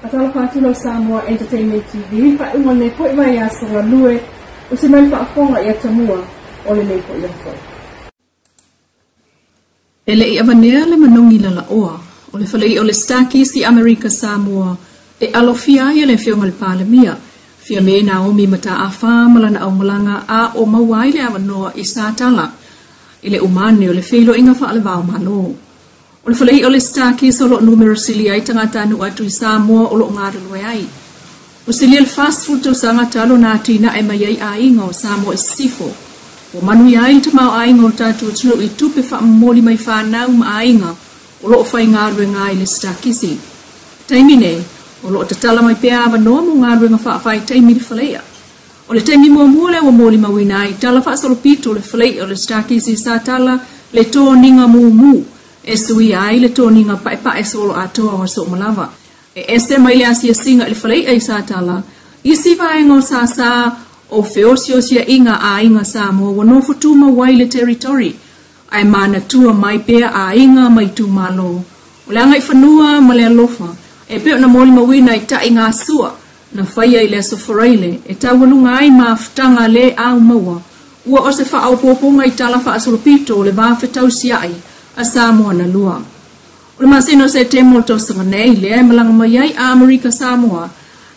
Faatalofa atu lau Samoa Entertainment TV, faaiuga o lenei foi vaiaso galue, usi mai le faafofoga i atamua o lenei foi aso. E le i avanea le manogi lalaoa o le faleia o le Starkist i Amerika Samoa e alofia ai e le Afioga i le Palemia, Fiame Naomi Mataafa ma lana aumalaga a o maua ai le avanoa i Satala i le umane o le feiloaiga faalevao Malo. O le faleia o le Starkist o lo o numera sili ai tagatanuu atu i Samoa o lo o galulue ai. Ua silia le 40 tausaga talu na atinae mai ai aiga o Samoa i Sisifo. Ua manuia ai le tamaoaiga o le tatou atunuu i tupe faamomoli mai fanau ma aiga o lo o faigaluega ai le Starkisi. Taimi nei, o lo o tatala mai pea avanoa mo galuega faavaitaimi i le faleia. O le taimi muamua lea ua molimauina ai tala faasolopito o le faleia o le Starkisi i Satala le toniga mumu e suia ai le toniga paepae soloatoa o aso uma lava. E ese mai le asiasiga i le faleia i Satala, isi vaega o sasa o feosiosiaiga a aiga Samoa ua nofo tumau ai le territory, ae manatua mai pea aiga ma itumalo. O le agaifanua ma le alofa e pei ona molimauina i ta'igasua na faia i le aso Faraile e taualuga ai mafutaga lē aumaua ua o se faaopoopoga i tala faasolopito o le va fetausia'i a Samoa na lua. O le masina o Setema o le tausaga nei lea e malaga mai ai a Amerika Samoa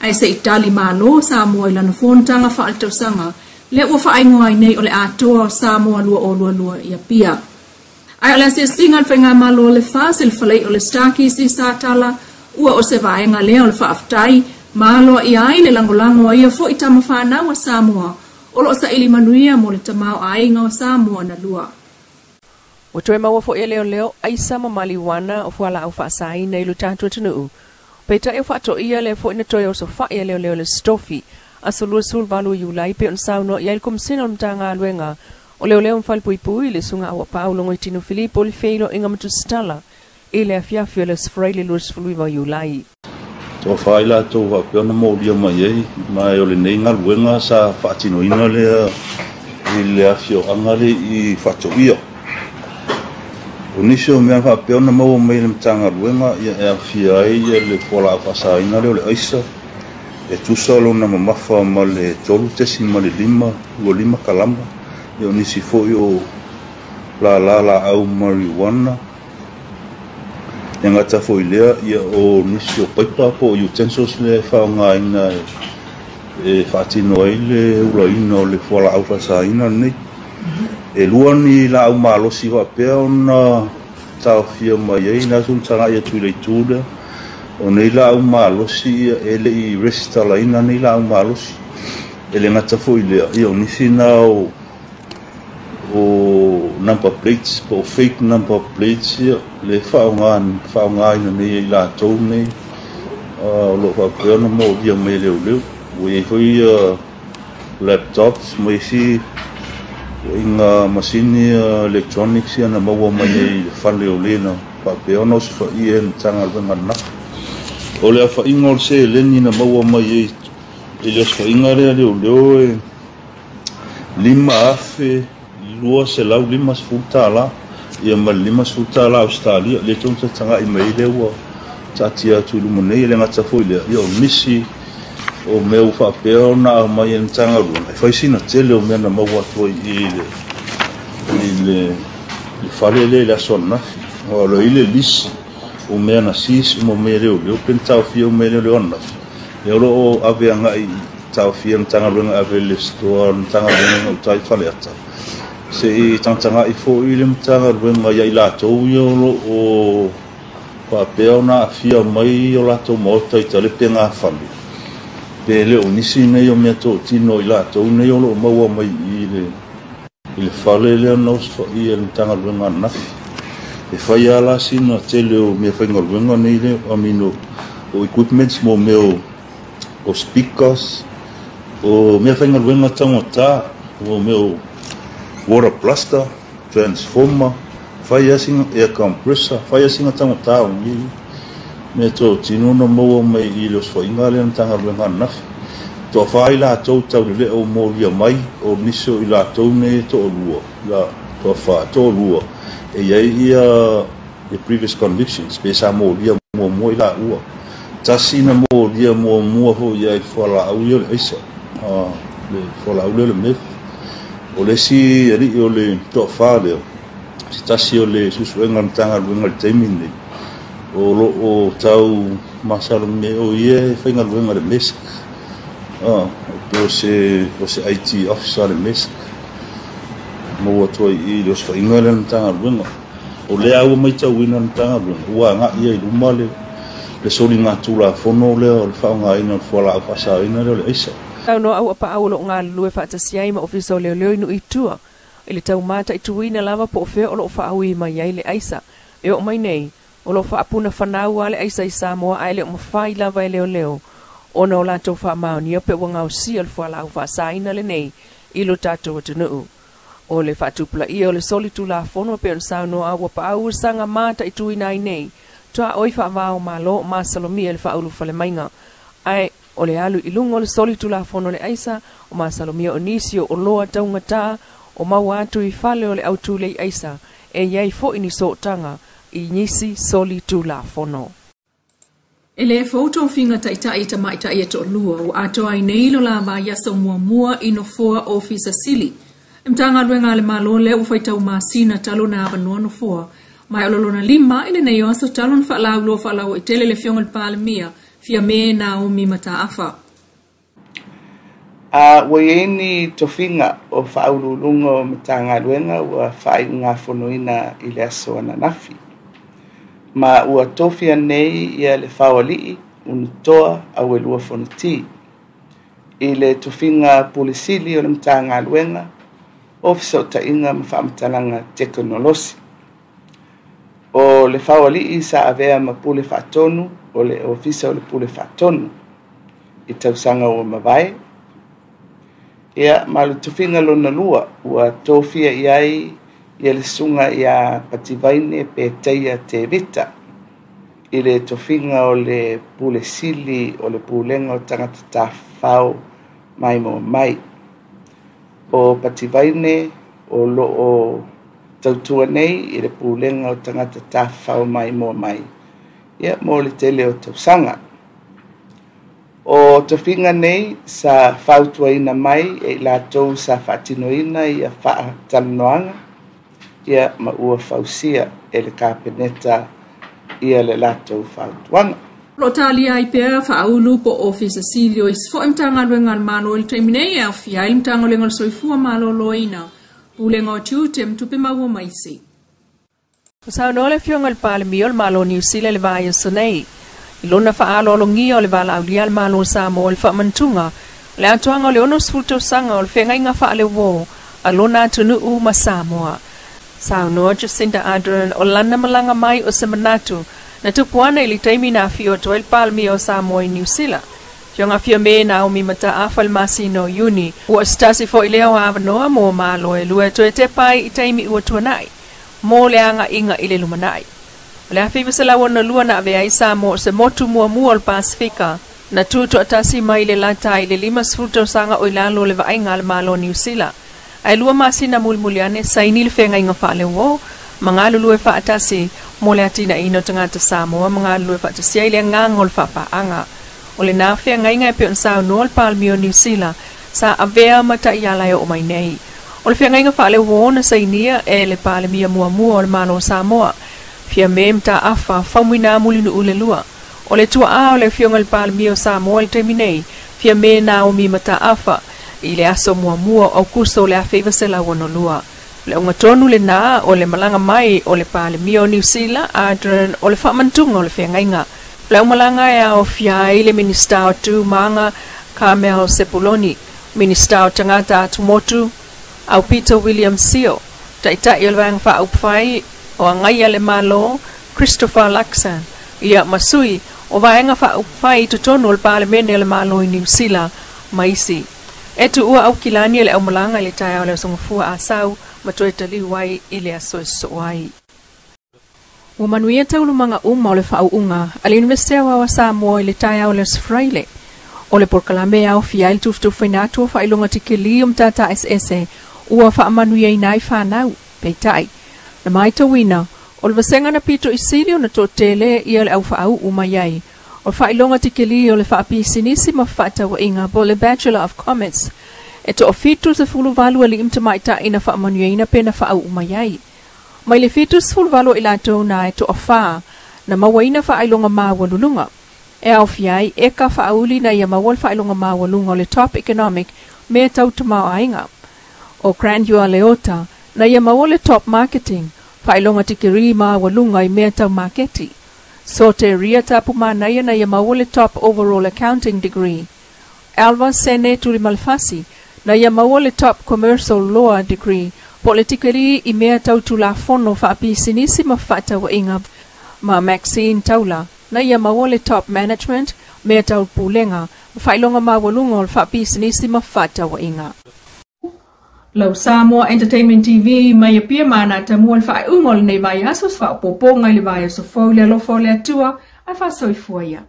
ae se i tali malo Samoa i lana fonotaga faaletausaga lea ua faaigoa ai nei o le Atoa o Samoa 2022 i Apia. Ae o le asiasiga a le Faigamalo a le FAS i le faleia o le Starkist i Satala ua o se vaega lea o le faafetai ma aloaia ai le lagolago a ia foi tama fanau a Samoa o lo o saili manuia mo le tamaoaiga o Samoa na lua. Ua toe maua foi e leoleo aisa ma maliuana o fualaau faasaina i lo tatou atunuu. Peitai o faatoia lea foi na toe osofai e leoleo le Sitofi aso 28 Iulai pei ona saunoa i ai le Komesina o le Matagaluega o Leoleo ma Falepuipui le Susuga Auapaau Logoitino Filipo i le feiloaiga ma tusitala i le afiafi o le Aso Faraile 29 Iulai. Toafa ai latou faapea ona molia mai ai, ma o lenei galuega sa faatinoina lea i le afioaga lea i Faatoia. O nisi o mea faapea ona maua mai e le Matagaluega e aofia ai le fualaau faasaina lea o le aisa, e tusa lona mamafa ma le 3.5 25 kalama, o nisi foi o lala laau marijuana, e gata foi lea o nisi o paipa po o utensils lea e faaaogaina e faatino ai le ulaina o le fualaau faasaina lenei. E lua ni laau malosi faapea ona taofia mai ai na aso na tagai atu i le itu lea. O nei laau malosi e le i resitalaina nei laau malosi. E le gata foi lea, o nisi na o number plates po o fake number plates ia le faaaogaina nei e i latou nei o lo o faapea ona molia mai e leoleo. Ua i ai foi laptops ma isi ituaiga masini electronics ia na maua mai ai i le fale o le na faapea ona osofaia e le Matagaluega ananafi. O le aofaiga o le seleni na maua mai ai i le osofaiga lea leoleo e $5,250 ia ma le $50 Ausetalia lea tou te tagai mai ai lea ua taatia atu i luma nei. E le gata foi lea, o nisi o mea ua faapea ona aumai e le Matagaluega e fai sina tele o mea na maua atu ai i le fale lea i le aso ananafi. O lo i le lisi o mea na seize uma mai e leoleo pe na taofia uma e leoleo ananafi, lea o lo o ave agai taofia le Matagaluega ave le stoa le Matagaluega gauta i Faleata se i tagatagai foi le Matagaluega ia i latou ia o lo o faapea ona aafia mai o latou maota i talepegafale pe le o nisi nei o mea totino i latou nei o lo o maua mai i le fale lea na osofaia e le Matagaluega ananafi. E fai lava la sina tele o mea faigaluega nei lea, I mean o equipments mo mea o speakers, o mea faigaluega taugata, o mea o water blaster, transformer, fai lava sina air compressor, fai lava sina taugata o nei mea totino na maua mai i le osofaiga lea le Matagaluega ananafi. Toafa ai latou taulelea o molia mai o nisi o i latou nei e toalua, la toafa toalua e i ai ia previous convictions pe sa molia muamua i laua. tasi na molia muamua foʻi ai fualaau ia o le aisa, le fualaau lea o le meth. O le isi aliʻi o le toafā lea, se tasi o le suesuega o le Matagaluega i le taimi lenei, o loo tau masalomia o ia e faigaluega i le MESC, pe o se IT officer le MESC, maua atu ai i le osofaiga lea o le Matagaluega. O lea ua matauina le Matagaluega ua agai ai i luma le soligatulafono lea o le faaaogaina o le fualaau faasaina lea o le aisa. Saunoa Auapaau o loo galulue faatasi ai ma Ofisa o Leoleo i Nuu i tua i le taumataituina lava po o fea o loo faaui mai ai le aisa. E oo mai nei o loo faapuna fanau a le aisa i Samoa, ae le o mafai lava e leoleo ona o latou faamaonia pe ua gaosia le fualaau faasaina lenei i lo tatou atunuu. O le faatupulaia o le solitulafono pe ona saunoa Auapaau saga mataituina ai nei tuaoi faavao malo masalomia le faaulufalemaiga, ae o le alu i luga o le solitulafono le aisa o masalomia o nisi o oloa taugata o maua atu i fale o le autulei aisa e iai foʻi ni sootaga i nisi solitulafono. E le fou tofiga taʻitaʻi tamaʻitaʻi e toʻalua ua atoa ai nei lo la vaiaso muamua i nofoa ofisa sili. E Matagaluega a le Malo lea ua faitau masina talu na avanoa nofoa. Mai o lona 5 i lenei o aso talu na faalauiloa faalauaitele le Afioga i le Palemia, Fiame Naomi Mataafa. Ua iai ni tofiga o faauluuluga o Matagaluega ua faaiugafonoina i le aso ananafi. Ma ua tofia nei ia le Faoalii Unutoa Auelua Fonoti i le tofiga pulesili o le Matagaluega o Fesootaiga ma Faamatalaga Tekonolosi. O le Faoalii sa avea ma pule faatonu o le Ofisa o le Pule Faatonu i tausaga ua mavae. Ia, ma le tofiga lona lua ua tofia i ai ia le susuga ia Pativaine Peteia Tevita i le tofiga o le pule sili o le pulega o tagata tafafao maimoa mai. O Pativaine o loo tautua nei i le pulega o tagata tafafao maimoa mai, ia mo le tele o tausaga. O tofiga nei sa fautuaina mai e i latou sa faatinoina ia faatalanoaga, ia ma ua fausia e le Kapeneta ia le latou fautuaga. Lo talia ai pea faaulu po ofisa sili o isi foʻi Matagaluega a le Malo i le taimi nei e aofia ai le Matagaluega o le Soifua Maloloina, Pulega o Tiute ma Tupe Maua ma isi. Saunoa le Afioga i le Palemia o le Malo o Niu Sila i le vaiaso nei i lona faaaloalogia o le valaaulia a le Malo o Samoa i le faamanatuga le atoaga o le 60 tausaga o le feagaiga faaleuō a lona atunuu ma Samoa. Saunoa Jacinda Ardern o lana malaga mai o se manatu na tupu ane i le taimi na afio atu ai le Palemia o Samoa i Niu Sila, Afioga Fiame Naomi Mataafa, i le masina o Iuni. Ua se tasi foʻi lea o avanoa mo malo e lua e toe tepa ai i taimi ua tuanai mo le agaiga i le lumanai. O le 1962 na avea ai Samoa o se motu muamua o le Pasifika na tutoatasi mai le lata i le 50 tausaga o i lalo o le vaaiga a le Malo o Niu Sila. Ae 2 masina mulimuli ane saini le feagaiga faaleuō ma galulue faatasi mo le atinaʻina o tagata Samoa ma galulue faatasi ai le agaga o le faapaaga. O lenā feagaiga e pei ona saunoa le Palemia o Niu Sila sa avea ma taʻiala e oo mai nei. O le feagaiga faaleuō na sainia e le Palemia muamua o le Malo o Samoa, Fiame Mataafa Faumuina Mulinuu le Lua. O le tuaā o le Afioga i le Palemia o Samoa i le taimi nei, Fiame Naomi Mataafa, i le aso muamua o Aukuso o le 1962. Le augatonu lenā o le malaga mai o le Palemia o Niu Sila Ardern o le faamanatuga o le feagaiga. O le aumalaga e aofia ai le Minista o Tu Maga Carmel Sepuloni, Minista o Tagata Atumotu Aupito William Sio, Taʻitaʻi o le Vaega Faaupufai o Agaia le Malo Christopher Luxon, ia ma sui o Vaega Faaupufai i totonu o le Palemene o le Malo i Niu Sila ma isi. E tuua Aukilani le aumalaga i le taeao le aso Gafua Asau ma toe taliu ai i le aso e sosoo ai. Ua manuia taualumaga uma o le faauuga a le Iunivesite Aoao a Samoa i le taeao le aso Faraile. O le polokalame e aofia ai le tufutufuina atu o faailoga tikilī o matata eseese ua faamanuiaina ai fanau. Peitai, na matauina o le vasega na pito i sili ona toatele ia le au faauu mai ai. O le faailoga tikeli o le faapisinisi ma fefaatauaiga po o le Bachelor of Commerce, e toa-78 alii ma tamaitai na faamanuiaina pe na faauu mai ai. Mai le 78 o i latou na e toafa na mauaina faailoga maualuluga. E aofia ai Eka Faauli na ia maua le faailoga maualuga o le Top Economic mea tau tamaoaiga. O Grandeur Leota na ia maua le Top Marketing, faailoga tikeri maualuga i mea tau maketi. Soteria Tapumanaia na ia maua le Top Overall Accounting Degree. Alva Sene Tulimalefasi na ia maua le Top Commercial Law Degree po o le tikeri i mea tau tulafono faapisinisi ma fefaatauaiga ma Maxine Taula na ia maua le Top Management mea tau pulega ma faailoga maualuga o le faapisinisi ma fefaatauaiga. Lau Samoa Entertainment TV mai Apia ma Ana Tamua le faaiuga o lenei vaiaso, faaopoopoga i le vaiaso fou i le alofa o le Atua, ae faasoifua ia.